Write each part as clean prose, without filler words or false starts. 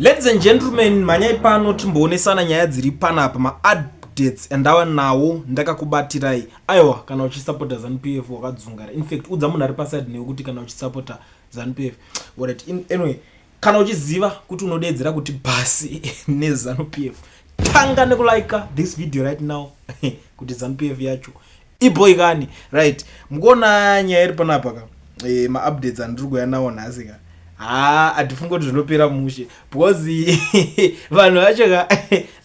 Ladies and gentlemen, mhanyai pano timboonesana nyaya dziri panapa, maupdates andava nawo ndakakubatirai. Aiwa, kana uchisapota ZANU PF wakadzungara. In fact, udza munhu ari paside newe kuti kana uchisapota ZANU PF, alright. Anyway, kana uchiziva kuti unodedzera kuti bhasi neZANU PF, tanga nekulika this video right now kuti ZANU PF yacho iboikani. Right, mukuona nyaya iri panapa ka, maupdates andiri kuya nawo nhasi ka, ha, hatifungi kuti zvinopera mushe because vanhu vacho ka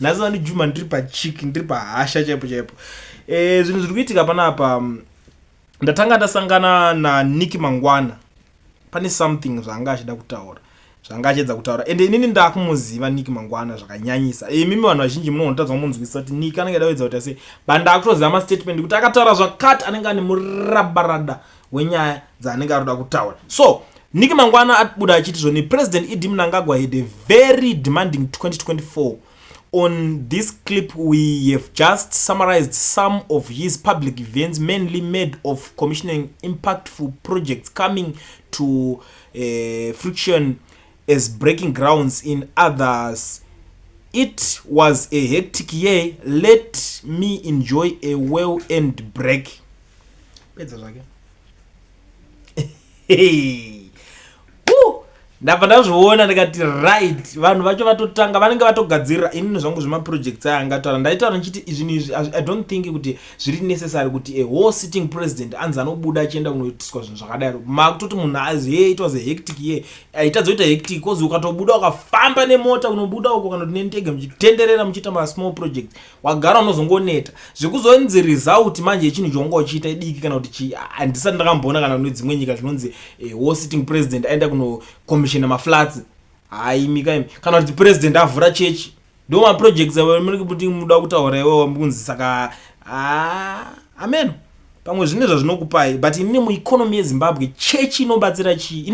nhasi vandijuma. Ndiri pachiki, ndiri pahasha chaipo chaipo. Zvinhu zviri kuitika panapa, ndatanga ndasangana naNick Mangwana. Pane something zvaanga achida kutaura, zvanga achiedza kutaura, ende inini ndakumuziva Nick Mangwana zvakanyanyisa. Imimi vanhu vazhinji munonotadza kumunzwisisa kuti Nick anenge ada kuedza kuita sei, but ndakutoziva mastatement kuti akataura zvakati anenge ane murabarada wenyaya dzaanenge ari kuda kutaura. So Nick Mangwana abuda achiti zvoni President ED Mnangagwa had a very demanding 2024. On this clip we have just summarized some of his public events, mainly made of commissioning impactful projects coming to fruition as breaking grounds in others. It was a hectic year. Let me enjoy a well earned break. Pedza zvake. Hey. Ndabva ndazviona ndikati right, vanhu vacho vatotanga, vanenge vatogadzirira. Inini zvangu zvemaprojects aya angataura, ndaitaura ndichiti zvinhu izvi, I don't think kuti zviri necessary kuti a whole sitting president anzi anobuda achienda kunoitiswa zvinhu zvakadaro. Makutoti munhu azi, "Hey, it was a hectic year." Aitadza kuita hectic 'cause ukatobuda ukafamba nemota unobuda uko kana kuti nendege muchitenderera muchiita masmall projects, wagara unozongoneta. Zvekuzonzi result manje yechinhu chaunga uchiita idiki kana kuti chii, handisati ndakamboona kana kune dzimwe nyika zvinonzi whole sitting president aenda kunocommissiona maflats. Haimika imi, kana kuti president avhura chechi, ndo maprojects avo muri kuti muda kutaura iwewo kunzi. Saka amen, pamwe zvine zvazvinokupai, but inini mueconomy yeZimbabwe chechi inobatsira chii?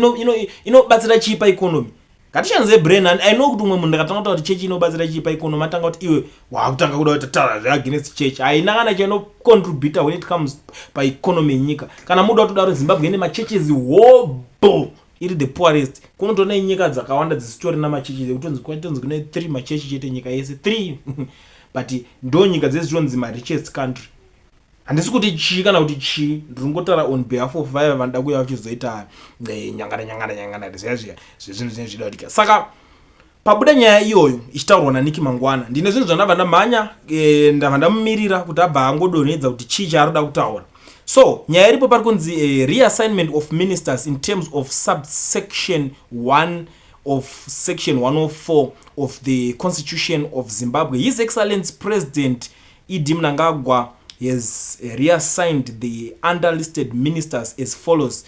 Inobatsira chii paeconomy? Ngatishandise brain. And I know kuti umwe munhu ndakatanga kutaura kuti chechi inobatsira chii paeconomy, atanga kuti iwe wakutanga kuda kuti taura zveagainst church. Haina kana chainocontributa when it comes paeconomy yenyika. Kana muda kutodaro, Zimbabwe ine machurches hobo, iri the poorest. Kunotoona nyika dzakawanda dzisitorina machechi, ekutonzi kwatonzi kune three machechi chete nyika yese, three, but ndo nyika dzesitonzi marichest country. Handisi kuti chii kana kuti chii, ndiri kungotaura on behalf of vaya vanoda kuuya vachizoita nyangana nyangana nyangana zviya zviya zvezvinhu zvinenge zvida kuitika. Saka pabuda nyaya iyoyo ichitaurwa naNick Mangwana, ndine zvinhu zvandabva ndamhanya, ndabva ndamumirira kuti abva angodonhedza kuti chii chaari kutaura. So nyaya iripo pari kunzi reassignment of ministers in terms of subsection 1 of section 104 of the Constitution of Zimbabwe, His Excellence President ED Mnangagwa has reassigned the underlisted ministers as follows: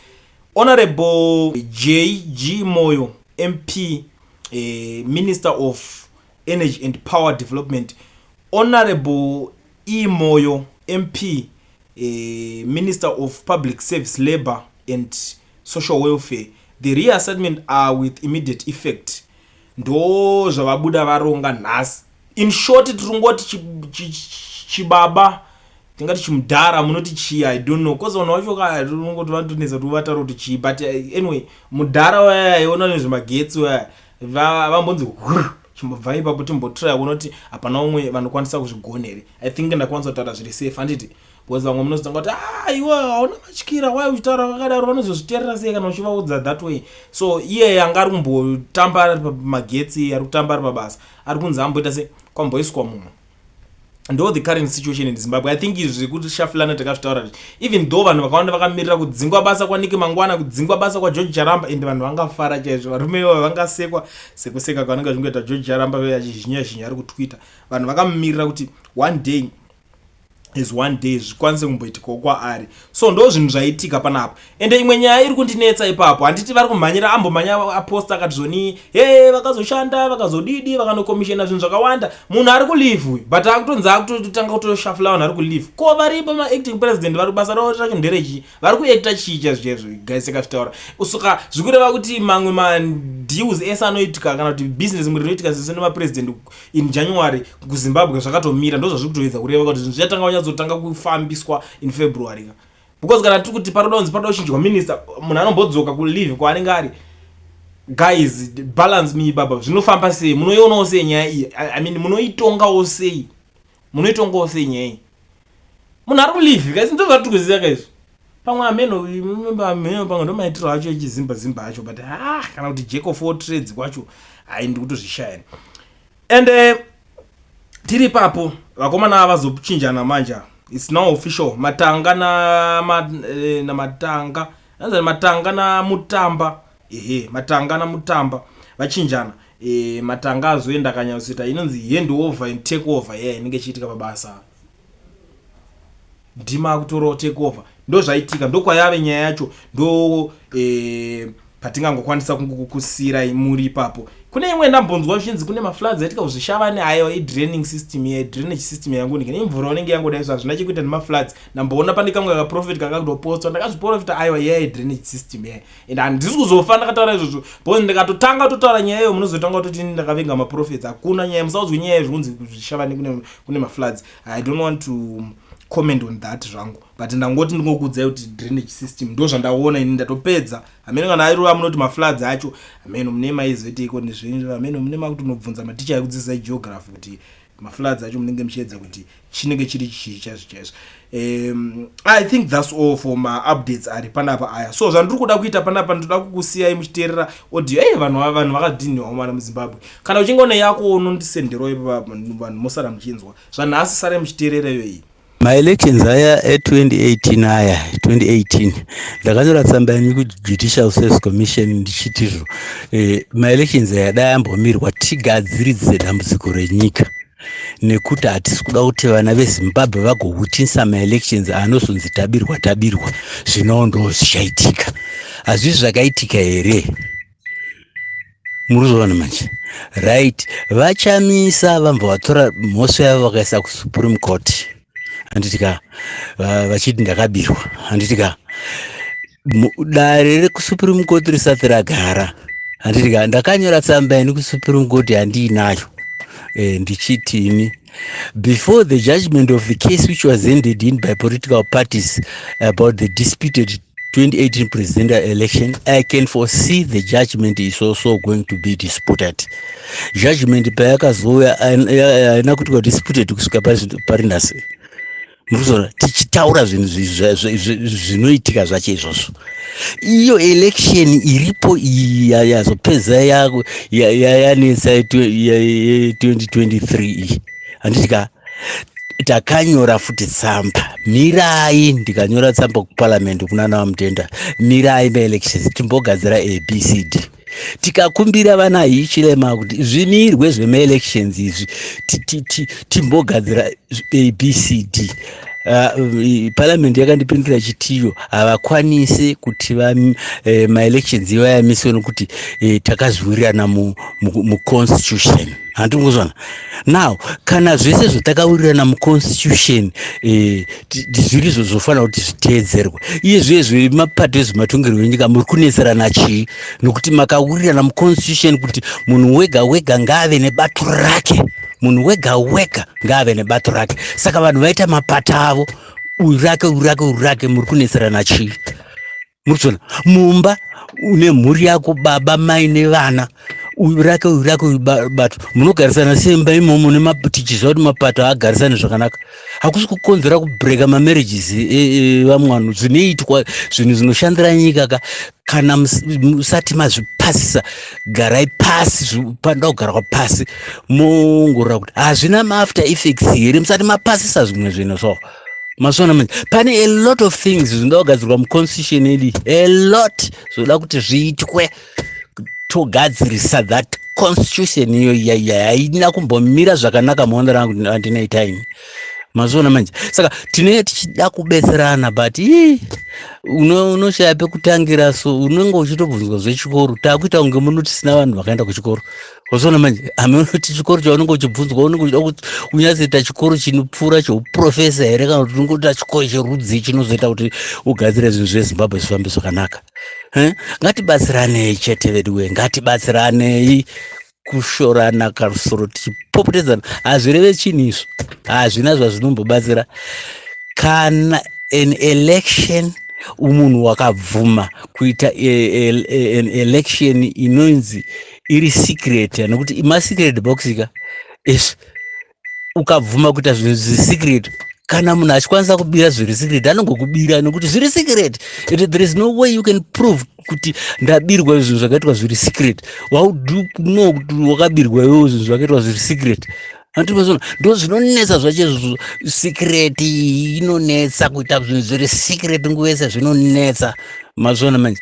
Honorable J G Moyo, MP, Minister of Energy and Power Development; Honorable E Moyo, MP, Minister of Public Service, Labour and Social Welfare. The reassignment are with immediate effect. Ndo zvavabuda varonga nhasi. In short, tiri ngoti chibaba, tingati chimudhara, munoti chii, I don't know, 'cause vanhu vacho katingoti vanotonetsa kuti uvataura kuti chii, but anyway, mudhara waya aiona nezvemagetsi waya vambonzi chimbobva ipapo, timbotraya kuona kuti hapana umwe vanokwanisa kuzvigona here. I think ndakwanisa kutaura zviri safe, handiti? Because vamwe munozotanga kuti, "Ah, iwe hauna matyira, wai uchitaura vakadaro?" Vanozozviteerera sei kana uchivaudza that way? So iye anga ari kumbotamba ari pamagetsi, ari kutamba ari pabasa, ari kunzi amboita se kwamboiswa mumwe. Ndo the current situation in Zimbabwe. I think izvi zvekuti shafulana takazvitaura kuti even though vanhu vakawanda vakamirira kudzingwa basa kwaNick Mangwana, kudzingwa basa kwaGeorge Charamba, ende vanhu vangafara chaizvo. Varume ivavo vangasekwa sekuseka kwavanenge vachingoita George Charamba achizhinya zhinya ari kuTwitter. Vanhu vakamumirira kuti one day is one day zvikwanise kumboitikawo kwaari. So ndo zvinhu zvaitika panapa. Ende imwe nyaya iri kundinetsa ipapo, handiti vari kumhanyira, ambomhanya aposta akati zvoni, "He, vakazoshanda, vakazodidi, vakanokomishena zvinhu zvakawanda." Munhu ari kuleave uyu, but akutonzi akutotanga kutoshafula vanhu ari kuleave. Ko varipo maacting president, vari basa ravo racho nderechii? Vari kuacta chii chaizvo chaizvo? Guys, takazvitaura. Saka zvikureva kuti mamwe madeals ese anoitika kana kuti business imwe rinoitika sese nemapresident in January kuZimbabwe zvakatomira. Ndo zvazviri kutoedza kureva kuti zvinhu zvichatanga kunyatsotanga kufambiswa in February ka, because kana tiri kuti paroda kunzi paroda kuchinjwa minister, munhu anombodzoka kuleave kwaanenge ari. Guys, balance me baba. Zvinofamba sei? Munoionawo sei nyaya iyi? I mean, munoitongawo sei? Munoitongawo sei nyaya iyi? Munhu ari kulive, guys, ndo zvatiri kuziva kaizvo. Pamwe ameno, ameno, pamwe ndo maitiro acho echizimba zimba acho, but ah, kana kuti jack of all trades kwacho, hai, ndiri kutozvishaya. And tiri ipapo, vakomana vazochinjana manja. It's now official. Matanga na namatanga, anzi Matanga naMutamba. Ehe, Matanga naMutamba vachinjana. Matanga azoenda akanyatsoita inonzi hand over and take over. Yeah, inenge ichiitika pabasa, ndima kutorawo take over. Ndo zvaitika, ndo kwayave nyaya yacho. Ndo patingangokwanisa kungokusiyirai muri ipapo. Kune imwe ndambonzwa zvichinzi kune mafloods aitika kuZvishavane. Aiwa, idraining system, drainage system yangu imvura unenge yangodai, so hazvina chekuita nemafloods. Ndamboona pane kamwe kaprofet kakatopostwa, ndakazviprofita. Aiwa, yaya drainage system yaya, and handisi kuzofa ndakataura izvozvo, because ndikatotanga totaura nyaya iyo, munozotanga kutoti ndakavenga maprofets. Hakuna nyaya, musaudzwe nyaya yezvokunzi kuZvishavane kune mafloods. I don't want to comment on that zvangu, but ndangoti ndingokuudzai kuti drainage system ndo zvandaona ini. Ndatopedza. Hamene kana airova munoti mafloods acho, hameno mune maizoiteiko nezvenyu. Hameno mune makuti unobvunza maticha ekudzidzisai geography kuti mafloods acho munenge muchiedza kuti chinenge chiri chii chaizvo chaizvo. I think that's all for maupdates ari panapa aya. So zvandiri kuda kuita panapa, ndoda kukusiyai muchiteerera audio. Ei, vanhu vakadhinhiwa mana muZimbabwe. Kana uchinge une yako, unondisenderawo ipa, vanhu mosara muchinzwa zvanhasi. Sarai muchiteerera iyo iyi. Maelections aya e2018 aya, 2018 ndakanyora tsamba yanyu kuJudicial Service Commission ndichitizvo maelections aya dai ambomirwa, tigadziridze dambudziko renyika, nekuti hatisi kuda kuti vana veZimbabwe vagowitnessa maelections anozonzi tabirwa, tabirwa. Zvino ndo zvichaitika. Hazvisi zvakaitika here? Muri kuzoona manje, right? VaChamisa vambva vatora mhosva yavo, vakaisa kuSupreme Court, handiti ka? Vachiti ndakabirwa, handiti ka? Dare rekuSupreme Court risati ragara, handiti ka, ndakanyora tsamba ini kuSupreme Court handiinayo, ndichitini: "Before the judgment of the case which was ended in by political parties about the disputed 2018 presidential election, I can foresee the judgment is also going to be disputed." Judgment payakazouya, haina kuti disputed kusvika pari nhasi. Murikuzoona tichitaura zvinhu zvinoitika zvacho izvozvo. Iyo election iripo iyi yazopedza yanetsa ye2023 iyi, handiti ka? Takanyora futi tsamba, mirai. Ndikanyora tsamba kuparliament kuna naVaMutenda, mirai maelections, timbogadzira ABCD. Tikakumbira vana Hichilema kuti zvimirwe zvemaelections izvi, timbogadzira ABCD. Parliament yakandipindura chitiyo havakwanisi kuti maelections ivayamiswe nokuti takazwirirana muconstitution, handiri kuzona? Now kana zvese zvatakawirirana muconstitution zviri izvo zvofanira kuti zviteedzerwe. Iye zvezve mapato ezvematongerwo enyika muri kunetserana chii? Nokuti makawirirana muconstitution kuti munhu wega wega ngaave nebato rake, munhu wega wega ngaave nebato rake. Saka vanhu vaita mapato avo, uyu rake, uyu rake, uyu rake, muri kunetserana chii? Muri kuzona mumba une mhuri yako, baba, mai nevana, uyu rake, uyu rake, uyu bato, munogarisana semba imomo tichiziva kuti mapato haagarisani zvakanaka? Hakusi kukonzera kubreka mamarriages evamwe vanhu zvinoitwa. Zvinhu zvinoshandira nyika ka, kana musati mazvipasisa, garai pasi. Panoda kugarwa pasi, moongorora kuti hazvina maafter effects here musati mapasisa zvimwe zvinhu. So masona manje pane a lot of things zvinoda kugadzirwa muconstitution yedu, a lot zvoda kuti zviitwe. Togadzirisa that constitution iyo haina kumbomira zvakanaka. Maonero angu andinoita ini, mazviona manje. Saka tinenge tichida kubetserana, but ii unoshaya pekutangira. So unenge uchitobvunzwa zvechikoro, taakuita kunge muno tisina vanhu vakaenda kuchikoro. Wazviona manje, hamunoti chikoro chaunenge uchibvunzwa, unenge uchida kuti unyatsoita chikoro chinopfuura cheuprofesa here, kana kuti unongoita chikoro cherudzi chinozoita kuti ugadzire zvinhu zveZimbabwe zvifambe zvakanaka? Ngatibatsiranei chete veduwe, ngatibatsiranei. Kushorana karusoro tichipopotedzana hazvireve chinhu izvo, hazvina zvazvinombobatsira. Kana an election Munhu wakabvuma kuita an election inonzi iri secret, nekuti masecret box ka izvi. Ukabvuma kuita zvinhu zvisecret, kana munhu achikwanisa kubira zviri secret, anongokubira nekuti zviri secret. And there is no way you can prove kuti ndabirwa zvinhu zvakaitwa zviri secret. How do you know kuti wakabirwa iwewo zvinhu zvakaitwa zviri secret? Andimazona, ndo zvinonetsa zvacho izvozvo. Secret inonetsa, kuita zvinhu zviri secret nguva yese zvinonetsa. Mazvona manje?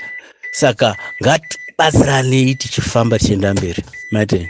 Saka ngatibatsiranei tichifamba tichienda mberi. Maitei?